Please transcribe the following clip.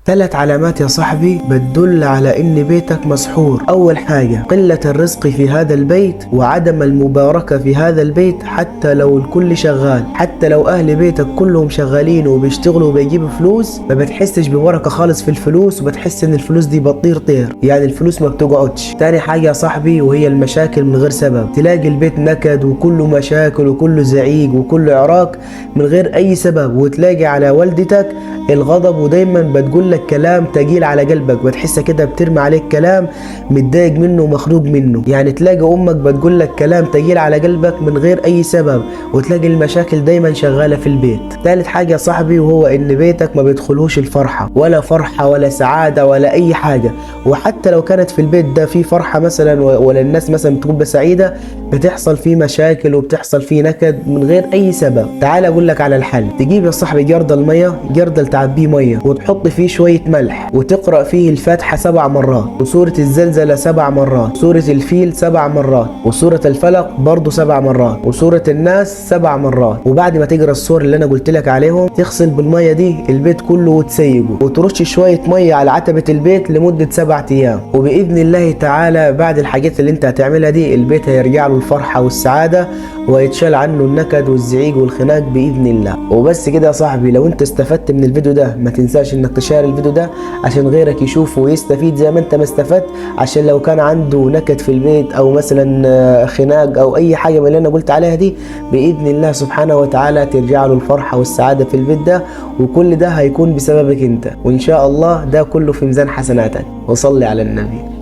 3 علامات يا صاحبي بتدل على ان بيتك مسحور. اول حاجة قلة الرزق في هذا البيت وعدم المباركة في هذا البيت، حتى لو الكل شغال، حتى لو اهل بيتك كلهم شغالين وبيشتغلوا وبيجيبوا فلوس، ما بتحسش ببركة خالص في الفلوس، وبتحس ان الفلوس دي بتطير طير، يعني الفلوس ما بتقعدش. تاني حاجة يا صاحبي وهي المشاكل من غير سبب، تلاقي البيت نكد وكله مشاكل وكله زعيق وكله عراك من غير اي سبب، وتلاقي على والدتك الغضب ودايما بتقول لك كلام تقيل على قلبك، وتحس كده بترمي عليك كلام متضايق منه ومخنوق منه. يعني تلاقي امك بتقول لك كلام تقيل على قلبك من غير اي سبب، وتلاقي المشاكل دايما شغالة في البيت. ثالث حاجة يا صاحبي وهو ان بيتك ما بيدخلوش الفرحة، ولا فرحه ولا سعادة ولا اي حاجة، وحتى لو كانت في البيت ده في فرحه مثلا ولا الناس مثلا بتكون سعيدة، بتحصل فيه مشاكل وبتحصل فيه نكد من غير اي سبب. تعال اقول لك على الحل. تجيب يا صاحبي جردل مية، جردل تعبيه مية وتحط فيه شوية ملح، وتقرا فيه الفاتحة 7 مرات، وسورة الزلزلة 7 مرات، سورة الفيل 7 مرات، وسورة الفلق برضو 7 مرات، وسورة الناس 7 مرات. وبعد ما تقرا السور اللي انا قلت لك عليهم تغسل بالمية دي البيت كله وتسيجه، وترش شوية مية على عتبة البيت لمدة 7 ايام، وباذن الله تعالى بعد الحاجات اللي انت هتعملها دي البيت هيرجع له الفرحة والسعادة، ويتشال عنه النكد والزعيق والخناق باذن الله. وبس كده يا صاحبي، لو انت استفدت من الفيديو ده ما تنساش انك تشير الفيديو ده عشان غيرك يشوفه ويستفيد زي ما انت ما استفدت، عشان لو كان عنده نكد في البيت او مثلا خناق او اي حاجة من اللي انا قلت عليها دي، باذن الله سبحانه وتعالى ترجع له الفرحة والسعادة في البيت ده، وكل ده هيكون بسببك انت، وان شاء الله ده كله في ميزان حسناتك. وصلي على النبي.